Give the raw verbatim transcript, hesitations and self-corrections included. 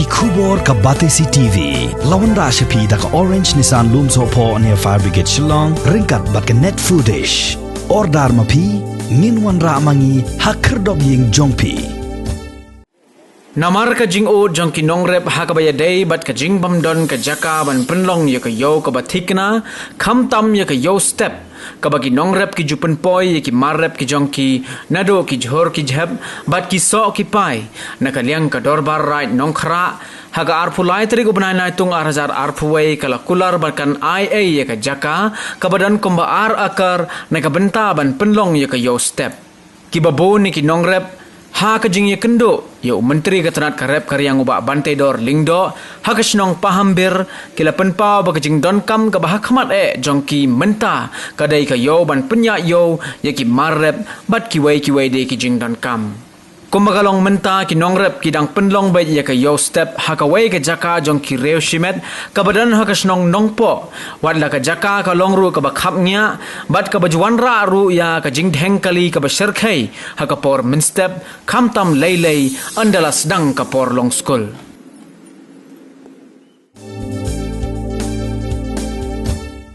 Khubor ka Batesi T V la wanrah sha phi da ka Orange Nissan Lumsohphoh near Fire Brigade Shillong ryngkat bad ka Net Foodish. Order ma phi, ngin wanrah ma ngi ha khyrdop ïing jong phi. Namar ka jingud jong ki nongrep ha kaba ïadei bad ka jingbymdon ka jaka ban pynlong ïa ka ïew kaba thikna, khamtam ïa ka ïew step, kaba ki nongrep ki ju pynpoi ïa ki mar rep ki jong ki, naduh ki jhur ki jhep bad ki soh ki pai, na ka liang ka Dorbar Raid Nongkhrah, ha ka arphew lai tarik u bnai Naitung ar hajar arphew wei ka la kular ba kan ai ei ïa ka jaka kaba don kumba ar akar na ka bynta ban pynlong ïa ka ïew step. Kiba bun na ki nongrep, ha ka jingïakynduh ïa u Myntri ka tnat ka rep ka riang u Bah Banteidor Lyngdoh, ha ka shnong Pahambir, ki la pynpaw ba ka jingdonkam kaba ha khmat eh jong ki mynta ka dei ka ïew ban pynïaid ïew ïa ki mar rep bad kiwei kiwei de ki jingdonkam. Kumba ka long mynta, ki nongrep ki dang pynlong beit ïa ka ïew step ha kawei ka jaka jong ki riew shimet kaba don ha ka shnong Nongpoh. Wat la ka jaka ka long ruh kaba khapngiah bad kaba ju wanrah ruh ïa ka jingdheng kali kaba shyrkhei ha ka por mynstep, khamtam lei lei ynda la sdang ka por long skul.